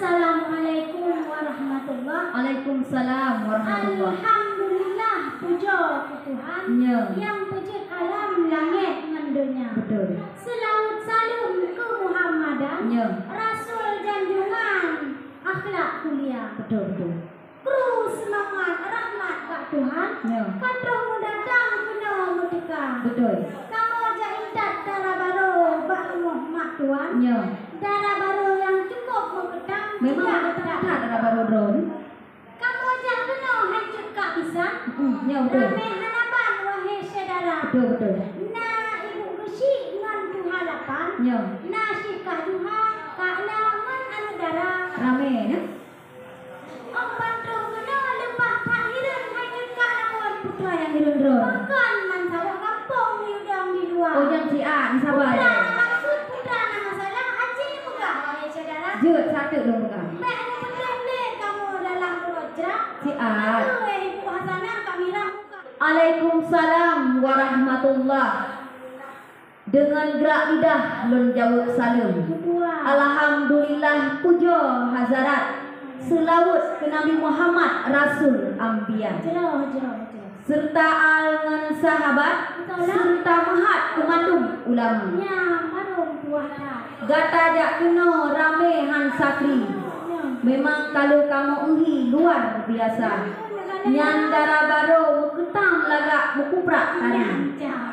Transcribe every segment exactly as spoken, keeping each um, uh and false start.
Assalamualaikum warahmatullah. Waalaikumsalam warahmatullah. Alhamdulillah, pujoe keu Tuhan. Ya. Nyang peujeuet alam langét ngon donya. Betul. Seulaweuet saleuem keu Muhammadan. Ya. Rasul janjungan akhlak mulia. Betul, betul. Kru seumangat rahmat bak Tuhan. Ya. Ka troh meudatang keunoe meuteuka. Betul. Kamoe jak intat dara barô bak rumoh mak tuan. Ya. Dara barô nyang cukup meukeutang. Memang meukeutang that dara barô droen. Kamoe jak keunoe hai cut kak bisan. Hmm, ya, betul. Ramé hana ban, wahé syedara. Betul, betul. Na ibu geusyik ngon tuha lapan. Ya. Na syik kak juha, kak la ngon aneuk dara. Ramé, ya? Ong ban troh keunoe leupah that hireuen hai cut kak lapan. Putra nyang hireuen droen. Pakon man saboh gampông di udang di luwa. Oh, nyang siat, sabar. Putra na maksud, putra na masalah, aci peugah, wahé syedara. Jeuet, sateuk lôn peugah. Bèk neupeudeh lé kamoe dalam uroe jram. Siat. Aduh, wahé Ibu Hasanah, kami rah muka. Waalaikumsalam warahmatullah. Deungon grak lidah lôn jaweueb saleuem. Alhamdulillah, pujoe hazarat. Seulaweuet keu Nabi Muhammad, Rasul Anbiya. Jroh, jroh, jroh. Seureuta al ngon sahabat, beutôi lah. Seureuta meuhat keu mandum ulama. Nyan, baru puah that. Gata jak keunoe ramé han sakri. Nyan. Memang ka lheueh kamoe euhi luar biasa. Nyan dara barô meukeutang lagak meukuprak tanah.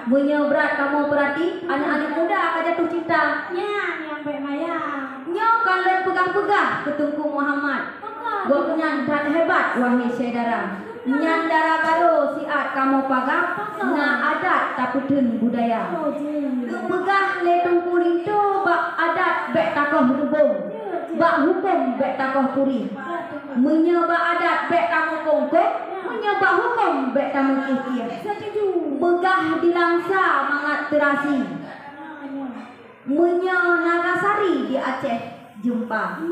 Meunyoe brat kamoe peurati, aneuk-aneuk muda ka jatuh cinta. Nyan nyang bèk maya. Nyoe ka lôn peugah-peugah keu Teungku Muhammad. Gobnyan that hebat, wahé syedara. Nyan dara barô siat kamoe paga, na adat tapeutheun budaya. Geupeugah lé Teungku Linto bak adat bèk takoh reubông. Bak hukôm bèk takoh purih. Meunyoe bak adat bèk tameukoh-koh, meunyoe bak hukôm bèk tameukieh-kieh. Setuju. Peugah di Langsa mangat teurasi. Meunyoe Nagasari di Aceh jeumpa.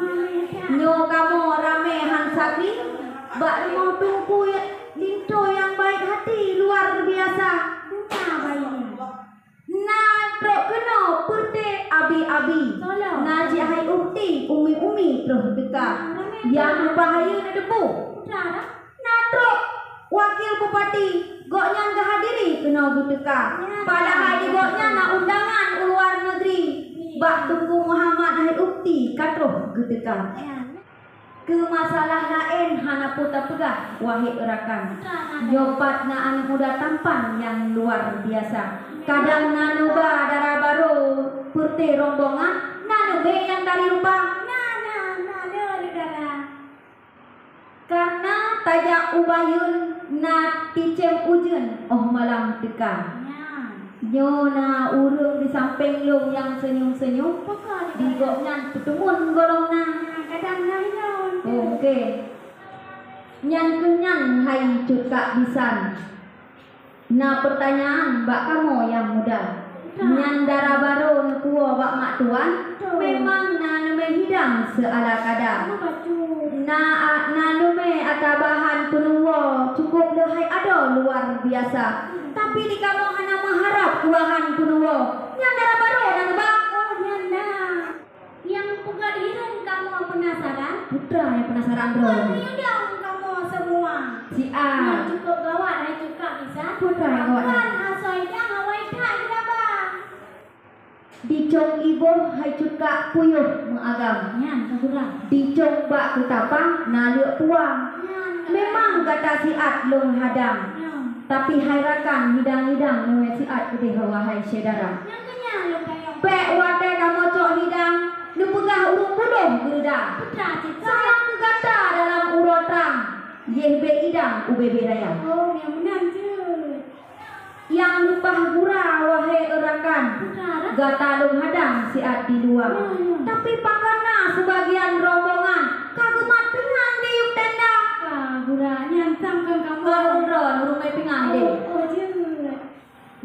Nyoe kamoe ramé han sakri, bak rumoh Teungku Linto nyang baik hati luar biasa. Na trok keunoe peureute abi-abi. Tolong. Na cit hai ukhti, umi-umi troh teuka. Ramé. Nyang leupah hayeue neuteupeue. Putra dah. Na trok wakil bupati, gobnyan geuhadiri keunoe geuteuka. Ya. Padahai di gobnyan na undangan u luar negeri. Iya. Bak Teungku Muhammad hai ukhti ka troh geuteuka. Ya. Keu masalah laén hana peue tapeugah, wahé rakan. Nyoe pat na aneuk muda tampan nyang luar biasa. Kadang na neuba dara barô peureute rombongan, na neubée nyang dari rupa. Na, na, na le dara. Kareuna tajak u bayeuen na ticém ujeuen óh malam teuka. Nyan. Nyoe na ureueng di sampéng lôn nyang seunyum-seunyum. Pakon? Di gobnyan peuteumon gohlom na. Nah, kadang na hireuen. Oh, oke. Nyan keuh nyan hai cut kak bisan. Na peurtanyaan bak kamoe nyang muda. Nah. Nyan dara barô neupuwoe bak mak tuan, betul, memang na neumé hidang seuala kada. Oh, bacut. Na, na neumé ata bahan peunuwoe cukup leuhai adoe luar biasa. Tapi di kamoe hana meuharab keu bahan peunuwoe. Nyan dara barô na neuba. Oh, nyan na. Nyang peugah hireuen kamoe peunasaran. Putra nyang peunasaran droe. Nyan dong kamoe seumua. Siap. Nyan cukup gawat hai cut kak bisan. Putra nyang gawat. Kan asoe idang awai that geuraba. Dicong iboh hai cut kak puyôh meuagam. Nyan ka gura. Dicong bak keutapang na leuek puang. Nyan ka gura. Memang gata siat lôn hadang. Nyan. Tapi hai rakan hidang-hidang neumé siat keudeh wahai syedara. Nyan keuh nyan lôn tanyong. Bèk watèe kamoe cok hidang, neupeugah ureueng budoh geureudang. Putra cit. Sayang keu gata dalam uroe trang, yeh bèk idang ubé-bé raya. Oh, nyang meunan cit. Nyang leupah gura, wahé rakan. Putra, dah. Gata lôn hadang siat di luwa. Ya, ya. Tapi pakon na seubagian rombongan ka geumat pingan di yup tenda. Ka gura, nyan sang kon kamoe. Ka ureueng droen, ureueng mé pingan deh. Oh, oh, jeuet.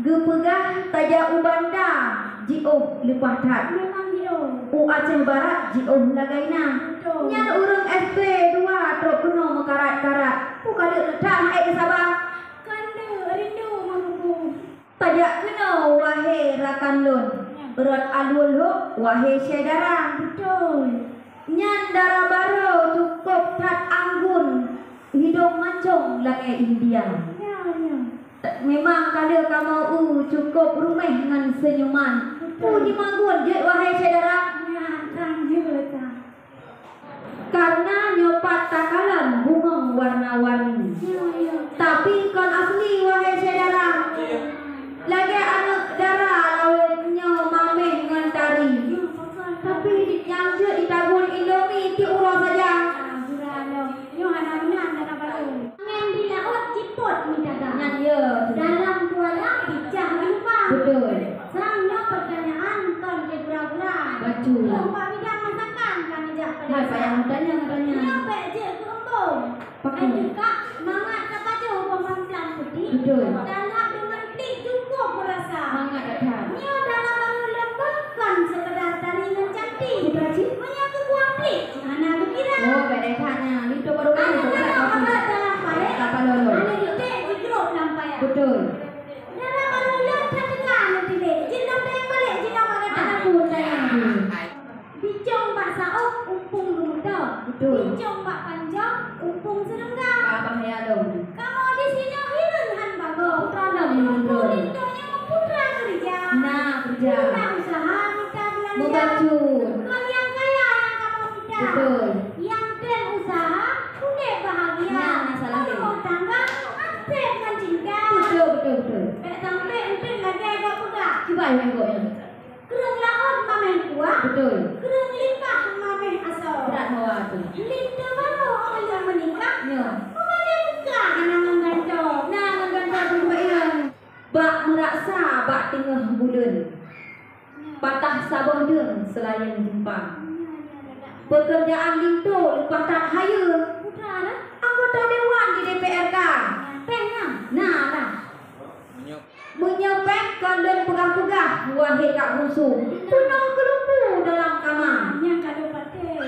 Geupeugah tajak u banda, jiôh leupah that. Memang jiôh. U Aceh Barat jiôh lagoina. Betul. Nyan ureueng S P dua trok keunoe meukarat-karat. Peue ka deuek that, hai geusaba. Kan deuek rindu meurubu. Tajak keunoe, wahé rakan lôn. Nyan. Rot alue lhok, wahé syedara. Betul. Nyan dara barô. Langèt India. Ya, ya. Memang ka lheueh kamoe eu cukôp ruméh ngon seunyuman. Betul. Puji magun jeuet wahai syedara. Ya, sang jeuet, sang. Karena nyoe pat takalon bungong warna-warni. Ya, ya. Tapi kon asli wahai syedara. Lagèe aneuk dara lawan nyoe mamèh ngon tari. Ya, betul. Tapi nyang jeuet jitagun Indomie tiep uroe saja. Ah, gura lom. Nyoe hana meunan, hana baru. Angèn di laôt jipot meudagang. Nyan, ya, betul. Dalam kuala picah meulimpah. Betul. Sang nyoe pertanyaan kon lé gura-gura. Betul. Nyoe bak bidang masakan ka neujak. Hai, payah tanya, tanya. Nyoe bèk jeuet keu embong. Pakon? Hai, teuka mangat tapajoh boh mamplam putéh. Betul. Talhab deungon plik cukôp meurasa. Mangat that. Nyoe dara barô lôn bak kon sekedar tari ngon cantik. Betul, cit. Meunyoe keu buah plik, hana geukira. Oh, bèk that nyan. Itu baru. Aneuk-aneuk abad dalam paléh. Kapal lolo. Aneuk juték jigrôp lam paya. Betul. Dara barô lôn that teuka aneuk tilék. Jinoe tayang balek, jinoe bak gata. Aneuk pun tayang. Bicong bak saôh, umpung geumeuto. Betul. Bicong bak panjong, umpung seureungga. Ka bahaya lom. Kamoe disinoe hireuen han bagoe. Putra lom yang betul. Linto nyoe putra keureuja. Nah, keureuja. Putra usaha mita beulanja. Meubacut. Kon nyang kaya nyang kamoe mita. Betul. Nyang tem usaha, udép bahagia. Nah, nah, salah. Rumoh tangga, asèp ngon cinta. Betul, betul, betul. Bèk sampé eunteuk lagèe gak peugah. Cuba yang gok nyan. Kreueng laôt mamèh kuah. Betul. Kreueng limpah mamèh asoe. Berat hawa tu. Linto barô óh lheueh meunikah. Ya. Meubandéng muka hana ngon gantoe. Nah, ngon gantoe pun baik. Bak meuraksa bak teungoh buleuen. Ya. Patah saboh deung seulaén jumpa. Ya, ya, ya, ya. Pekerjaan linto leupah that hayeue. Putra, nah. Anggota dewan di D P R K. Ya, péng, ya. Nah, nah. Meunyoe péng kon lôn peugah-peugah, wahé kak bungsu, peunoh keulumpu dalam kama. Nyang ka lôn patéh.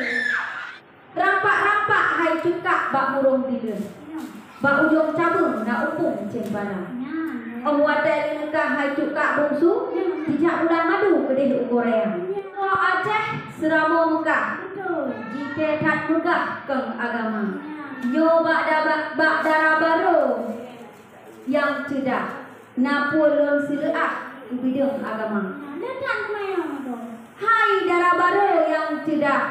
Rampak-rampak hai Cut Kak bak murông bileuen. Nyan. Bak ujong cabeueng na umpung ceumpala. Nyan. Óh watèe leuneukah hai Cut Kak bungsu, nyan, jijak bulan madu keudéh u Korea. Nyan. Nyoe Aceh seuramoe Meukah. Betul. Jitée that meugah keu agama. Nyan. Nyoe bak da-, bak, bak dara barô nyang ceudah, na peue lôn seuleuah keu bideueng agama. Nah, le that meunan, Abang. Hai dara barô nyang ceudah,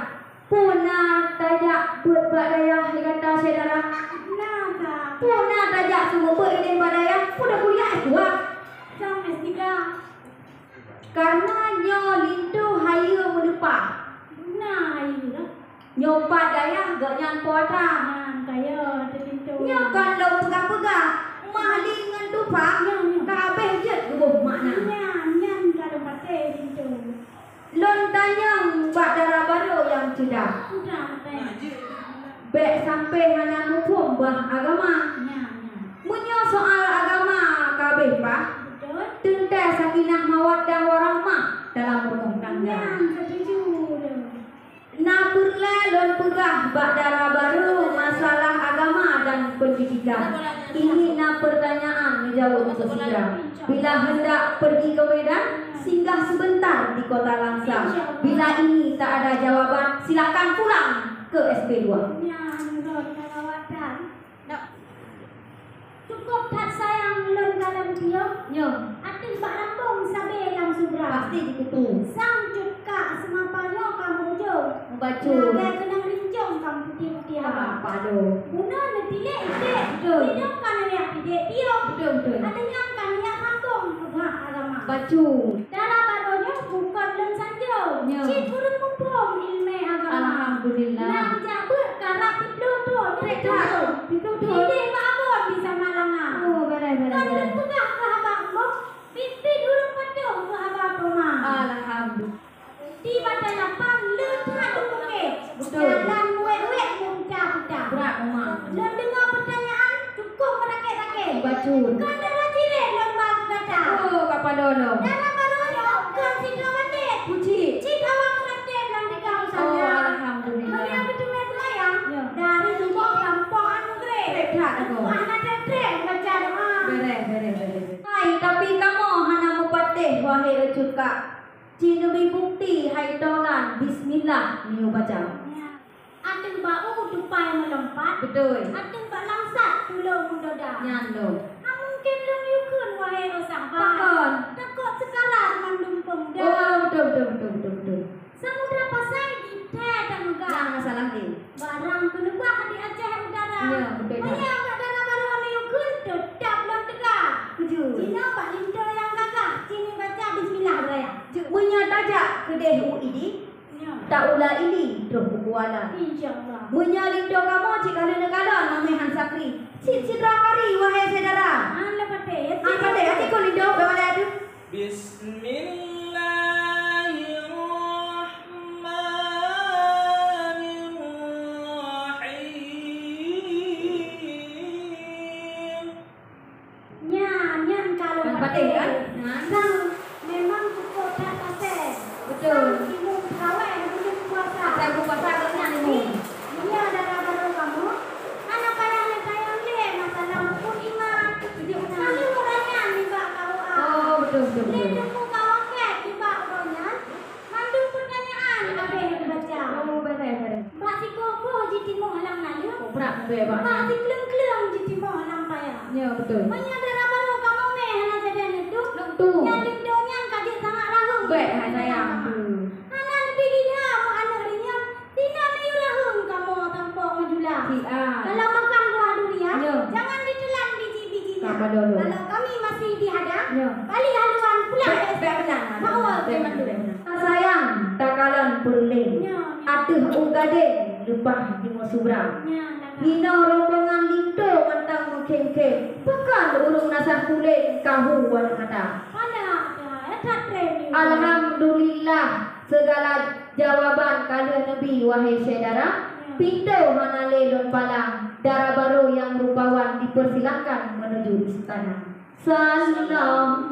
peue na tajak beuet bak dayah gata syedara? Na, Kak. Peue na tajak seumeubeuet idéh bak dayah? Peue na kuliah S dua? Sang S tiga. Kareuna nyoe linto hayeue meuleupah. Na hayeue lah. Nyoe pat dayah gobnyan po atra. Nyan kaya teulinto. Nyoe kon lôn peugah-peugah, mah li ngon tufa, nyoe, nyoe, ka abéh jeuet geuboh makna. Nyan, nyan ka lôn patéh linto. Lôn tanyong bak dara barô nyang ceudah. Udah, Abang. Bék sampoe hana muphom bah agama. Nyan, nyan. Meunyoe soal agama ka abéh paih, betul, teuntée sakinah mawaddah warahmah dalam rumoh tangga. Nyan, setuju lôn. Na peureulée lôn peugah bak dara barô masalah agama dan pendidikan. Ini na pertanyaan neujaweueb untuk sira. Bila hendak pergi ke Medan, singgah sebentar di kota Langsa. Bila ini tak ada jawaban, silakan pulang ke S P dua. Nyan, rot ka lawatan. Cukôp that sayang lôn kalon piôh. Nyoe. Ateueh bak rambong sabe lam subra. Pasti jikutu. Sang Cut Kak seumapa nyoe ka meujong. Meubacut. Lagée keunong rincong ka meuputéh-putéh haba. Apa do? Bunoe neutilék iték. Betul. Sidong ka neujak pidék piôh. Betul, betul. Ateueh nyan ka neujak rambong peugah agama. Bacut. Dara barô nyoe bukon lôn sanjong. Nyoe. Cit ureuëng muphom iéleumé agama. Alhamdulillah. Nyang jak beuet karab siplôh thon. Trek that. Siplôh thon. Idéh bak abon di Samalanga. Oh, beres, beres, beres. Kon lôn peugah keu haba embong, biet-biet ureuëng padoh keu haba teuma. Alhamdulillah. Di Batai Lapan le that u Bukét. Betul. Jalan wék-wék meuputa-puta. Brat memang. Lôn deungoe peutanyaan cukôp meurakét-rakét. Bacut. Kon dara cirét lôn ba keu gata. Oh, ka padum lom. Dara barô nyoe kon sidroe bandét. Puji. Cit awak meuratéb lam tikang usahanya. Oh, alhamdulillah. Meunyoe geuteumé seumayang, ya, dari suboh sampoe anu gré. Trek that aku. Wah, na trek-trek baca doa. Beres, beres, beres. Hai, tapi kamoe hana meupatéh, wahé Cut Kak. Ci neubri bukti hai tolan, bismillah, neuyue baca. Ateueh bak u tupai meulompat. Betul. Ateueh bak langsat Lôn meudoda. Nyan lôn. Hana mungken lôn yue kheun, wahé oh sahabat. Pakon? Takot seukarat mandum pemuda. Oh, beutôi, beutôi, beutôi, beutôi, beutôi. Samudra Pasai di thèe tameugah. Nah, masalah ni. Barang keuneubah di Aceh Utara. Ya, beutôi, ya. Meunyoe bak dara barô hana yue kheun, teutap lôn teuga. Beutôi. Jinoe bak linto nyang gagah, ci neubaca bismillah beuraya. Meunyoe tajak keudeh u Idi, ya, taula Idi troh u Kuala. Insya Allah. Meunyoe linto kamoe cit ka lheueh neukalon, mamèh han sakri. Cit sidroe kari, wahé syedara. Han lé patéh, ya, han patéh, até kon linto, beumalèe tu. Bismillahirrahmanirrahim. Nyan, nyan ka lôn patéh, kan? Nyan. Sang memang cukup that patéh. Beutôi. Sang timun pegawai buleuen puasa. Asai buleuen puasa, gobnyan timun. Meunyoe dara barô kamoe, hana payah neutanyong lé masalah rukun iman. Ka lheueh ureueng nyan nibak K U A. Oh, beutôi, beutôi, beutôi. Lé teungku ka wakèt nibak uroe nyan, mandum peutanyaan habéh geubaca. Oh, beutôi, beutôi. Bak sikoko jitimoh lam naleueng. Oh, brat, beutôi, bak. Bak sikleueng-kleueng jitimoh lam paya. Ya, beutôi. Meunyoe dara barô kamoe mé hana jadi neutueng, neutueng, nyang linto nyan ka jeuet sangat raheueng. Bèk, hana nyang. Hana neubi gila meuaneuk rinyong. Sinoe neuyue raheueng kamoe sampoe meujula. Siap. Kalau makan buah durian, ya, jangan ditelan biji-bijinya. Sama dulu. Kalau kami masih dihadang, ya, balik haluan pulang. Bèk, bèk, beuna. Bawa ke mandum. Sayang, takalon peureulèe. Ya, ya. Ateueh u gadeng leupah jimeusubrang. Ya, ya. Hinoe rombongan linto mantong meukhém-khém. Pakon ureueng nasah kulét kahu aneuk mata. Pada, pada, ya, that trend ni. Alhamdulillah, segala jawaban ka lheueh neubi, wahé syedara. Ya. Pintoe hana lé lôn palang, dara barô nyang rupawan dipersilahkan menuju istana. Salam.